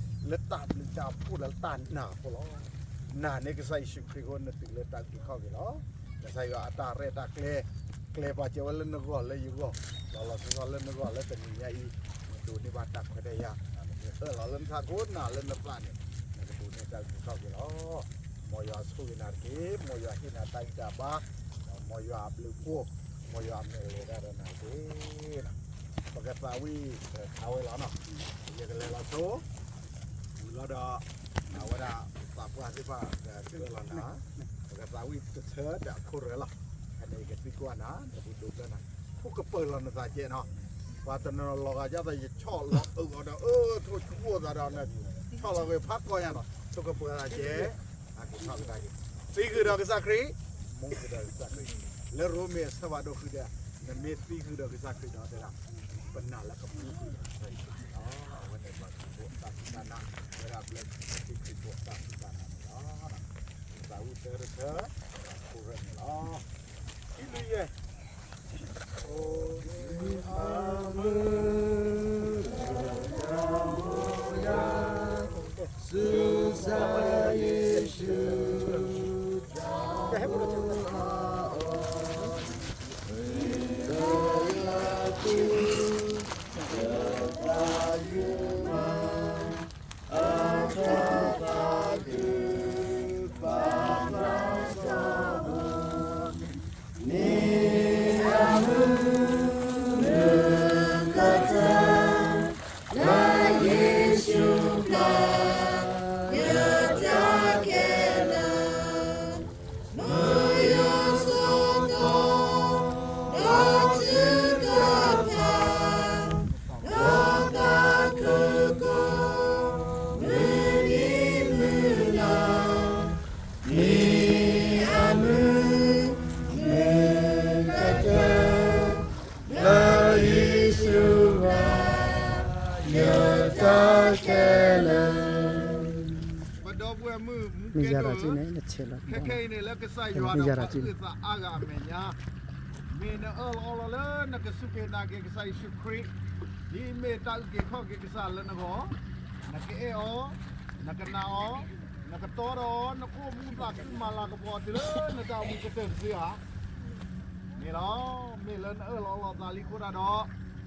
လၢတၢ်ဘျုးတၢ်ဖှိၣ်ဒီးလၢတၢ်နာ်အဃိလီၤ. နာ်န့ၢ်ကစၢ်ယ့ၣ်ၡူးခရံာ်အဃိ နတုၤလၢတၢ်အုၣ်က့ၤခီၣ်က့ၤလီၤ. ကစၢ်ယွၤအတၢ်ရဲၣ်တၢ်ကျဲၤ ကျဲၤပာ်စၢၤဝဲလၢနဂီၢ်လၢယဂီၢ်, လီၤလီၤဆီဆီလၢနဂီၢ်လၢတနံၤညါအံၤ နဒိးန့ၢ်ဘၣ်တၢ်ခွဲးတၢ်ယာ်, နမ့ၢ်အၢၣ်လီၤလၢနထးခိၣ် နာ်လၢနသးန့ၣ် နကဒိးန့ၢ်တၢ်အုၣ်က့ၤခီၣ်က့ၤလီၤ. မ်ယွၤဆိၣ်ဂ့ၤနၤတက့ၢ်, မ်ယွၤဟ့ၣ်နၤတၢ်ဂံၢ်တၢ်ဘါ, မ်ယွၤအဘျုးအဖှိၣ်, မ်ယွၤအမဲာ်လဲၤတၢ်ဒီးနၤတက့ၢ်. ပကသးဝံၣ်ခးဝဲလီၤနီၤ, ယကလဲၤလီၤဆိ ဝံၤလီၤဒီး အဝဲဒၣ် ပသးပှၢ်သ့ၣ်တဖၣ် ကကၢၣ်လီၤနၤ, ပကသးဝံၣ်တထၢဒီးအခိၣ်ရၢလီၤ. ဖဲန့ၣ်ယကသံကွၢ်နၤ နပူၤဒိးဘျၢနၤ, ထိၣ်ကပၢၤလီၤနသးကဲနီၤ. ပှၤတနီၤလီၤဂာ်ဒ်သိး ယဆီၣ်လီၤအၢၣ်အီၤဒီး အၢ ထိၣ်ဆူၣ်အိၣ်သးဒီး ဆီၣ်လီၤဂ့ၤဖးကီညါနီၤ, ထိၣ်ကပၢၤသးကဲ အက့ၤထီၣ်ကဒါက့ၤ, သံဃုာ်ဒီးကစၢ်ခရံာ်, မူဃုာ်ဒီးကစၢ်ခရံာ်, လၢရိမ့ၤအဆၢဖးဒိၣ်ဃုတဲ, နမ့ၢ်သံဃုာ်ဒီးကစၢ်ခရံာ်ဒီးတဲဒၣ် ပနာ်လၢကမူဃုာ်ဒီးကစၢ်ယ့ၣ်ၡူးခရံာ်လီၤ. အဝဲန့ၣ်ပှၤခရံာ်ဖိအတၢ်စူၢ်တၢ်နာ်, ဝဲဒၣ်ဘျၢခရံာ်ဖိအတၢ်စူၢ်တၢ်နာ်န့ၣ်လီၤ. သးဝံၣ်တထၢတထၢ, ခိၣ်ရၢၣ်န့ၣ်လီၤ. ခံလွံၢ်ယဲၢ် လၢ ပဒီပုၢ်ဝဲၢ်မုၣ် မူကဲဒိၣ်ဧၢ, ခဲခဲအံၤန့ၣ် လၢကစၢ်ယွၤဒီးပှၤအုၣ်သးအါဂၤအမဲာ်ညါ, မ့ၢ်နအၢၣ်လီၤအီလီၤလၢနကစူၢ်က့ၤနာ်က့ၤကစၢ်ယ့ၣ်ၡူးခရံာ်, ဒ်အမ့ၢ်တၢ်အုၣ်က့ၤခီၣ်က့ၤကစၢ်လၢနဂီၢ်, နကအဲၣ်အီၤ, နကနာ်အီၤ, နကတီဒီးအီၤ, နကအိၣ်မူသးခုမၤလၤကပီၤတုၤလၢနတၢ်အိၣ်မူကတၢၢ်တစုဧါ. န့ၣ်လီၤ. မ့ၢ်လၢနအၢၣ်လီၤအီလီၤသးလံအဃိသတးဒီး,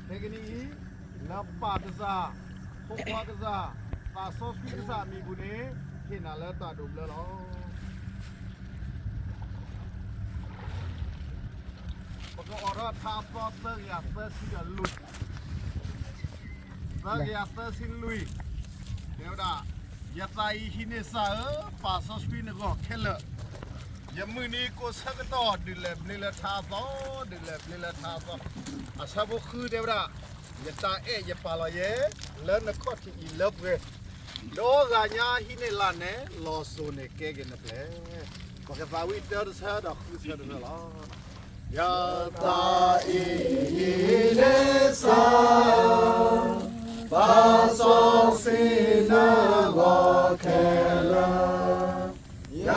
ခဲကနံၣ်အံၤ, လၢပၢ်ကစၢ်, ဖိခွါကစၢ်, သးစီဆှံကစၢ်အမံၤပူၤန့ၣ်, ဟ့ၣ်နၤလၢတၢ်ဒိးဘျၢလီၤ. ပကအိးထီၣ်ထါအသီသၢကယၤသၢဆံဒီးလွံၢ်, သၢကယၤသၢဆံလွံၢ်, တဲဝဲဒၣ်, ယသးအံၤဟံးန့ၢ်စၢ်ဧၢ, ပၢ်စီဆှံနဂီၢ်ခဲလၢာ်, ယမုၢ်နံၤကိးဆၢကတီၢ် ဒုးလဲၤဘျ့လၢထါအသီ, ဒုးလဲၤဘျ့လၢထါအသီ, အဆၢဖိဃုတဲဝဲဒၣ်, ယတၢ်အဲၣ်ယပာ်လီၤယဲ, လၢနခီၣ်ထံးအံၤလၢပှဲၤ, ဒီးဂၤညါဟံးန့ၢ်လၢ်နဲ, လီၤစိၤန့ၣ်ကဲက့ၤနပျဲၢ်. ပကသးဝံၣ်တၢတဆၢဒီးဃုဆၢတဖျၢၣ်လီၤ. ယသးအံၤဟံးန့ၢ်စၢ်, ပၢ်စီဆှံနဂီၢ်ခဲလၢာ်, ယ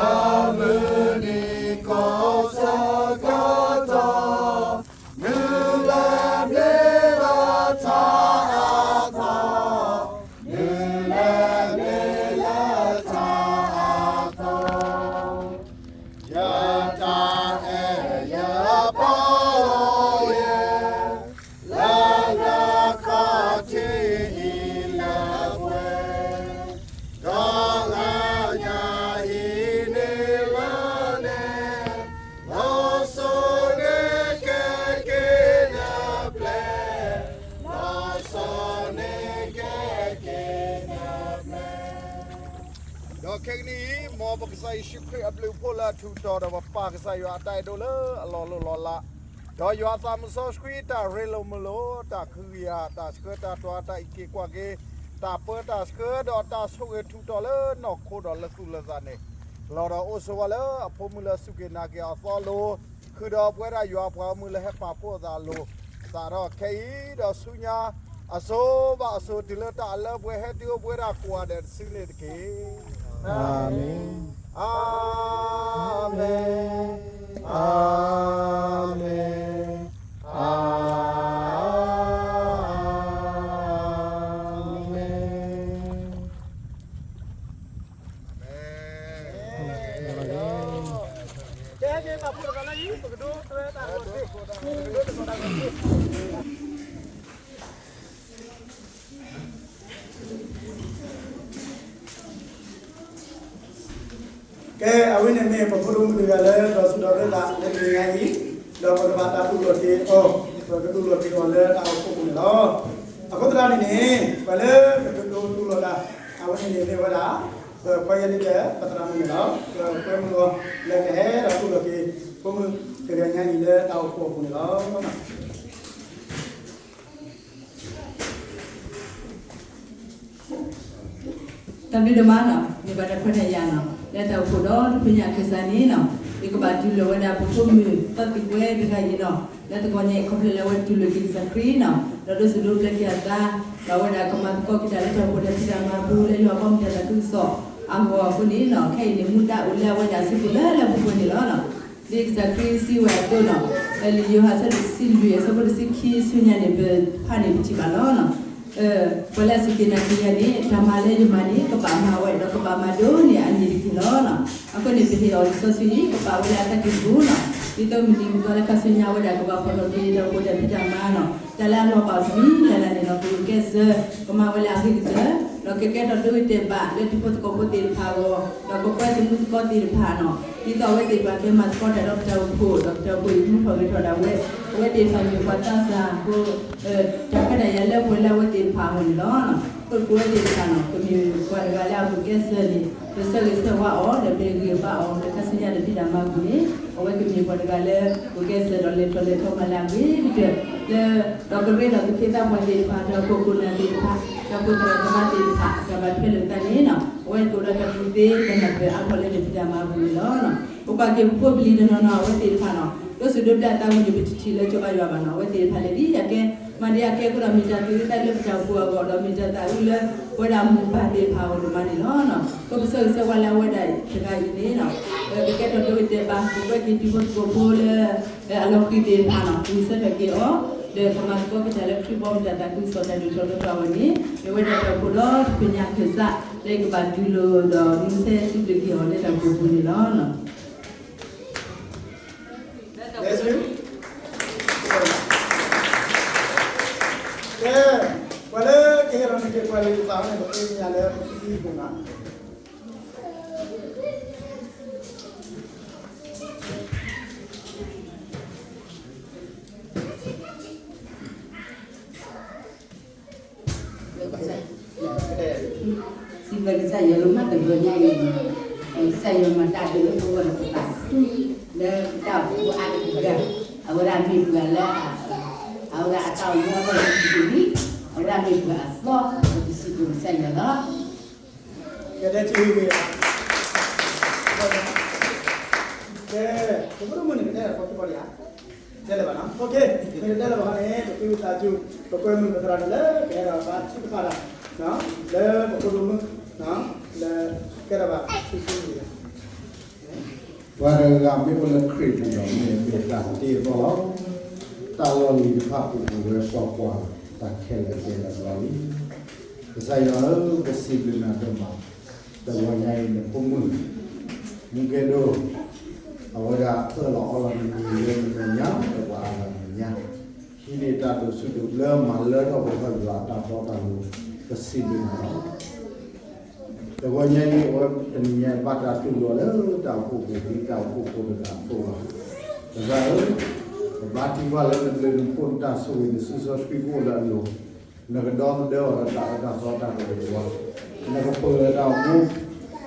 မုၢ်နံၤကိးဆၢကတီၢ်, ဒုးလဲၤဘျ့လၢထါအသီ, ဒုးလဲၤဘျ့လၢထါအသီ, ယတၢ်အဲၣ်ယပာ်လီၤယဲ, လၢနခီၣ်ထံးအံၤလၢပှဲၤ, ဒီးဂၤညါဟံးန့ၢ်လၢ်နဲ, လီၤစိၤန့ၣ်ကဲက့ၤနပျဲၢ်, လီၤစိၤန့ၣ်ကဲက့ၤ, ဒီးခဲကနံၣ်အံၤ မ်ပကစၢ်ယ့ၣ်ၡူးခရံာ်အဘျုးအဖှိၣ်လၢအထူးတီၤဒီးပပၢ်ကစၢ်ယွၤအတၢ်အဲၣ်ဒိၣ်လၢအလီၤလိၣ်လီၤလး, ဒီးယွၤအသးမုၢ်စီဆှံတၢ်ရ့လိာ်မုာ်လိာ်, တၢ်ကဟုကယာ်, တၢ်ဆှၢတၢ်တွၤ, တၢ်အံးက့ၤကွၢ်က့ၤ, တၢ်ပၢတၢ်ဆှၢဒီးတၢ်ဆိၣ်ဂ့ၤထူးတီၤလၢနီၢ်ခိဒီးလၢသူၣ်လၢသးန့ၣ်, လီၤဒီးအိၣ်ဆိးဝဲလၢအဖိမုၣ်လၢအစူၢ်က့ၤနာ်က့ၤအသီအလိၤ, ဃုာ်ဒီးပဝဲဒၣ်ယွၤအပှၤဂီၢ်မုၢ်လၢဟဲပာ်ဖှိၣ်အသးအလိၤ, စးထီၣ်ခဲအံၤဒီးဆူညါ, အစိၤဘၣ်အစိၤတုၤလၢတၢ်အလၢပှဲၤ ဟဲတုၤအိၣ်ပဝဲဒၣ်ကိးဂၤဒဲးတစုန့ၣ်တက့ၢ်. အၤမ့ၣ်, အၤမ့ၣ်, အၤမ့ၣ်, အၤမ့ၣ်. ကဲ, အဝဲန့ၣ်မ့ၢ်ပဖိဒိၣ်မုၣ်တဂၤလၢဒီးဆူဒီးရဲၣ်သးလၢတနံၤညါအံၤ, ဒီးပကဘၣ်တၢ်တူၢ်လိာ်က့ၤအီၤ, ပကတူၢ်လိာ်က့ၤအီၤလၢတၢ်အိၣ်ဖှိၣ်ပူၤန့ၣ်လီၤ. အဃိသတးန့ၣ်န့ၣ် ပှၤလၢပကဒိးတူၢ်လိာ်တၢ်, အဝဲန့ၣ်န့ၣ်မ့ၢ်ဝဲဒၣ် ပခွဲးယာ်လံဒီး ပသရၣ်မုၣ်န့ၣ်လီၤ. ပကွဲမုၢ်အီၤလၢကဟဲဒီးတူၢ်လိာ်က့ၤ ဖိမုၣ်တဂၤညါအံၤလၢတၢ်အိၣ်ဖှိၣ်အပူၤန့ၣ်လီၤ. တၢ်ဘျုးဒိၣ်မးန့ၣ် မ့ၢ်ဘၣ်တၢ်ခွဲးတၢ်ယာ်န့ၣ် လၢတၢ်အိၣ်ဖှိၣ်ဒီးတဖုညါခၢၣ်စးန့ၣ်န့ၣ်, ယကဘၣ်တူၢ်လိာ်ဝဲဒၣ်ပဖိမုၣ်သီသံၣ်ကွဲတဂၤအံၤန့ၣ်, လၢသကိးညါအံၤခီဖျိလၢအဝဲတူၢ်လိာ်က့ၤကစၢ်ခရံာ်န့ၣ်, ဒီးဒိးစူၣ်ဒိးပျၢ်က့ၤအသး, ဒီးအဝဲဒၣ်ကမၤသကိးက့ၤတၢ်လၢတၢ်အိၣ်ဖှိၣ်တၢ်ဖံးတၢ်မၤအပူၤ လၢယွၤအဘီမုၢ်တၢ်သးခုကစီၣ်အဂီၢ်အဃိန့ၣ်န့ၣ်, ခဲအံၤန့ၣ်မူဒါအိၣ်လၢအဝဲဒၣ်အစုပူၤလၢလၢပှဲၤပှဲၤန့ၣ်လီၤ. ဒ်ကစၢ်ခရံာ်စံးဝဲအသိးန့ၣ်, လၢလံာ်ယိၤဟၣ်အဆၢဒိၣ်တဆံလွံၢ်အဆၢဖိတဆံခံဆူညါန့ၣ် ပဖးန့ၣ်ပထံၣ်ဘၣ်လီၤ. ပှၤလၢအစူၢ်က့ၤနာ်က့ၤယၤန့ၣ် တၢ်မၤလၢယမၤန့ၣ် ကဘၣ်မၤဝဲ ဒီးကဘၣ်မၤဒိၣ်န့ၢ်အန့ၣ်တက့ၢ်လီၤ. အဃိန့ၣ် ပဟ့ၣ်အီၤလံာ်စီဆှံအံၤ ကပာ်ဝဲလၢအတၢ်ကံၢ်ပူၤန့ၣ်, ဒ်သိးမုၢ်နံၤမုၢ်သီလၢခါဆူညါအဝဲဒၣ်ကဘၣ်ဖီၣ်ထီၣ်က့ၤတၢ်အိၣ်ဖှိၣ်တၢ်ဖံးတၢ်မၤန့ၣ်, တၢ်လၢအလီၤဘၣ်အီၤတမံၤလၢ်လၢ်န့ၣ်ဒီး ကဂုာ်ကျဲးစၢး ကမၤဝဲလၢအဂ့ၤကတၢၢ်, ဒီးကကဲထီၣ်ဒိဂ့ၤတဲာ်ဘၣ်လၢတံၤဖိသကိးဖိသ့ၣ်တဖၣ်အဂီၢ်, ဒီးကကွဲသမူသကိးသ့ၣ်တဖၣ်န့ၣ်, ဒ်သိးအဝဲသ့ၣ်တဖၣ်ကဲမၤသကိးတၢ်ဒီးပတၢ်အိၣ်ဖှိၣ်, ဒီးပတၢ်အိၣ်ဖှိၣ်အံၤကမူထီၣ်ဂဲၤထီၣ်ဒၣ်ဝဲ, အဝဲသ့ၣ်တဖၣ်မ့ၢ်ပှၤသးစၢ်အဃိ တၢ်ခွဲးတၢ်ယာ်လၢပှဲၤလၢအဝဲသ့ၣ်တဖၣ်အဂီၢ်န့ၣ်လီၤ. အဃိန့ၣ်ပဝဲသ့ၣ်တဖၣ်န့ၣ် ပမ့ၢ်ပှၤတဂၤလၢအဂုာ်ကျဲးစၢးန့ၣ်, ပဆၢဂ့ၤဆၢဝါအီၤ ဒီးပဂံၢ်ပဘါအီၤ လၢခါဆူညါတၢ်ဖံးတၢ်မၤအပူၤန့ၣ်, အဝဲကမ့ၢ်ပှၤတဂၤလၢဂုာ်ကျဲးစၢးဒီးလဲၤထီၣ်လဲၤထီမၤလၢအဂ့ၤကတၢၢ်, လၢ ဒီးကရ့ဒီးသူၣ်က့သးပှၢ်သ့ၣ်တဖၣ်, ဒီးခိၣ်နၢ်သ့ၣ်တဖၣ်, ဒီးပသရၣ်သမါသ့ၣ်တဖၣ် တၢ်ဘၣ်ထွဲလိာ်သးန့ၣ်, အဝဲကအိၣ်ဒီးတၢ်ကူၣ်သ့တၢ်နၢ်ပၢၢ်အါထီၣ်လၢတၢ်ဖံးတၢ်မၤအပူၤန့ၣ်လီၤ. ပကွၢ်က့ၤပဖိပလံၤတနီၤနီၤ အဝဲသ့ၣ်တဖၣ်န့ၣ်, ဒိးစူၣ်ဒိးဘျၢအသးဝံၤန့ၣ် ပတထံၣ်လၢစီၤဘါယွၤဘၣ်န့ၣ်, အဝဲသ့ၣ်တဖၣ်လဲၤဒ်အကဲ မၤဒံးအကဲကဒီးမ့ၢ်တၢ်သ့ၣ်တဖၣ်လၢပတၢ်အိၣ်ဖှိၣ်အဂီၢ်ဒီး မ့ၢ်တၢ်သးဝံၣ်လၢပဝဲဒၣ်မိၢ်ပၢ်သ့ၣ်တဖၣ်အဂီၢ်ဒိၣ်မးန့ၣ်လီၤ. ပကစၢ်ဂံၢ်စၢ်ဝါလၢအဝဲဒၣ်တဂၤအံၤန့ၣ် ပကဲထီၣ်ဒိဂ့ၤတဲာ်ဘၣ် ပကွဲက့ၤတံၤဖိသကိးဖိလၢ အလီၤဃံၤသ့ၣ်တဖၣ်န့ၣ် ဂုာ်ဆၢထၢၣ်က့ၤအီၤ ဒီးကမၤသကိးက့ၤတၢ်လၢခရံာ်ဘီမုၢ်တၢ်သးခုကစီၣ်တၢ်ဒိၣ်ထီၣ်လၢပှၤဝဲန့ၣ် မ့ၢ်ဝဲဒၣ်တၢ်အိၣ်ဖှိၣ်ဒီတဖျၢၣ်ညါခၢၣ်စး လၢယကဘၣ်တူၢ်လိာ်ဒီးမုၢ်ဆဲးစံးဘျုးက့ၤအီၤလၢတၢ်အိၣ်ဖှိၣ်ပူၤန့ၣ်လီၤ. ကဲ, ပှၤလၢကဟဲဒီးနက့ၤပှၤလၢယသးန့ၣ် ပသ့ၣ်ညါလၢပသံပူၤနၤ စံးဘျုးကစၢ်ယွၤလၢမၤတဂီၤညါအံၤ, ကစၢ်ယွၤမၤတၢ်ဒုးလၢပဂီၢ်ဒီးပသးခု, လၢပတၢ်အိၣ်ဖှိၣ်အါတက့ၢ်, အဝဲဒၣ်မ့ၢ်ပှၤလၢ အဝဲဒၣ်အတၢ်အိၣ်မူအဂီၢ်လၢပတံၤလံ, အဝဲဒၣ်မ့ၢ်ပှၤအသီ, ပစံးဘျုးကစၢ်ယွၤလီၤ. ကဲ, တဲဆံးဝံၤဝံၤ, ကဲ, ပဖိဒိၣ်မုၣ်န့ၣ် ကတဲတၢ်တခီခံခီဒံးဧါ, တဲလၢၤဘၣ်နီၤ, ပကတဲလၢၤဘၣ်န့ၣ် ပဃ့ဝံသးစူၤ, ပကွဲမုာ်ပသရၣ်န့ၣ်လၢကဟဲဒီးဘါထုကဖၣ်တၢ်, လၢပဖိဒိၣ်မုၣ်, လၢကဲထီၣ်ဘၣ်ဆံဆံဝံၤ ပှၤတဂၤဂၤမ့ၢ်အိၣ်လၢခရံာ်ပူၤဒီး မ့ၢ်တၢ်တ့အသီလီၤ. တၢ်လီၢ်လံၤတဖၣ်ပူၤပူၤဝဲကွၢ်ကွၢ်, တၢ်ခဲလၢာ်ကဲလၢာ်လီၤလံ. ကစၢ်ယွၤဧၢ, ပစံးဘျုးနၤဒိၣ်မး, တဂီၤညါအံၤနဖိမုၣ်, မူကဲဒိၣ်, အဝဲဒၣ်အၢၣ်လီၤအီလီၤနမံၤလၢနမဲာ်ညါ ဒီးပှၤအါဂၤမဲာ်ညါ, ဟံးန့ၢ်တၢ်ဒိးဆူၣ်ဒိးဘျၢမၤလၢထီၣ်ပှဲၤထီၣ်ယွၤအတၢ်တီတၢ်လိၤ, ပစံးဘျုးနၤလီၤ. တဂီၤညါအံၤ အဝဲတနံၤညါအံၤ ဘၣ်တၢ်တူၢ်လိာ်လၢတၢ်အိၣ်ဖှိၣ်ပူၤ ဒ်တၢ်အိၣ်ဖှိၣ်ဖိတဂၤအသိးလီၤ. ကစၢ်ဧၢ, ပဘါထုကဖၣ်လၢနဘျုးနဖှိၣ် နတၢ်ဆိၣ်ဂ့ၤနစုစီဆှံကအိၣ်လၢအလိၤ, နကဒီသဒၢအီၤလၢတၢ်အၢတၢ်သီတၢ်ကရၢကရိ, နကပၢၤလၢတၢ်အိၣ်မူ,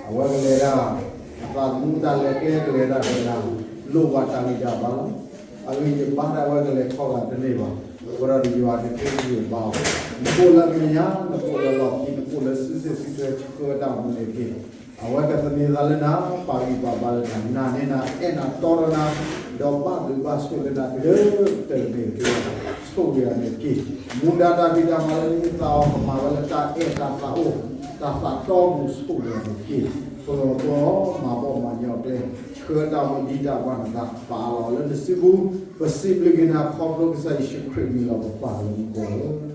အဝဲကလဲၤတၢ်, အသးသမူတၢ်လဲၤကျဲကလဲၤတၢ်ဒီးနၤ, လိၣ်ဘၣ်တၢ်ဂံၢ်တၢ်ဘါလီၤ. အဂ့ၢ်ယဘါတၢ်ဝဲကလဲၤခီဂာ်တန့ၢ်ဘၣ်, အဃိဒီးယွၤကသ့ဂံၢ်ဘါအီၤ, နကအိၣ်လၢမဲာ်ညါ, နကအိၣ်လၢလီၢ်ခံ, နကအိၣ်လၢစုစ့ၣ်စုထွဲ ဆှၢဝဲတၢ်မနုၤက့ၤ, အဝဲကသန့ၤသးလၢနၤ, ပာ်ဂံၢ်ပာ်ဘါလၢနၤ, နာ်န့ၢ်နၤ, အဲၣ်နၤတီဒီးနၤ, ဒီးဘၣ်ဘျုးဘၣ်ဆိၣ်လၢနၤတုၤလၢတၢၢ်တမ့ၢ်တက့ၢ်, ဆိၣ်ဂ့ၤအီၤန့ၣ်တက့ၢ်. မူဒါတၢ်ဖံးတၢ်မၤလၢနဟံးသးအီၤ ကမၤဝဲလၢတၢ်အဲၣ်တၢ်သးအိၣ်, တၢ်သးတီပူၤ ဆိၣ်ဂ့ၤအီၤန့ၣ်တက့ၢ်. ပလီၢ်ပလီၢ် မၤဘီၣ်မၤညီကျဲ, ဆှၢတၢ်မူဒ်တၢ်ဘၣ်နသး ပာ်လီၤလၢနစုပူၤ, ပစံးဘျုးက့ၤနၤခီဖျိကစၢ်ယ့ၣ်ၡူးခရံာ်မံၤလီၤ ပပၢ်လၢမူခိၣ်ဧၢ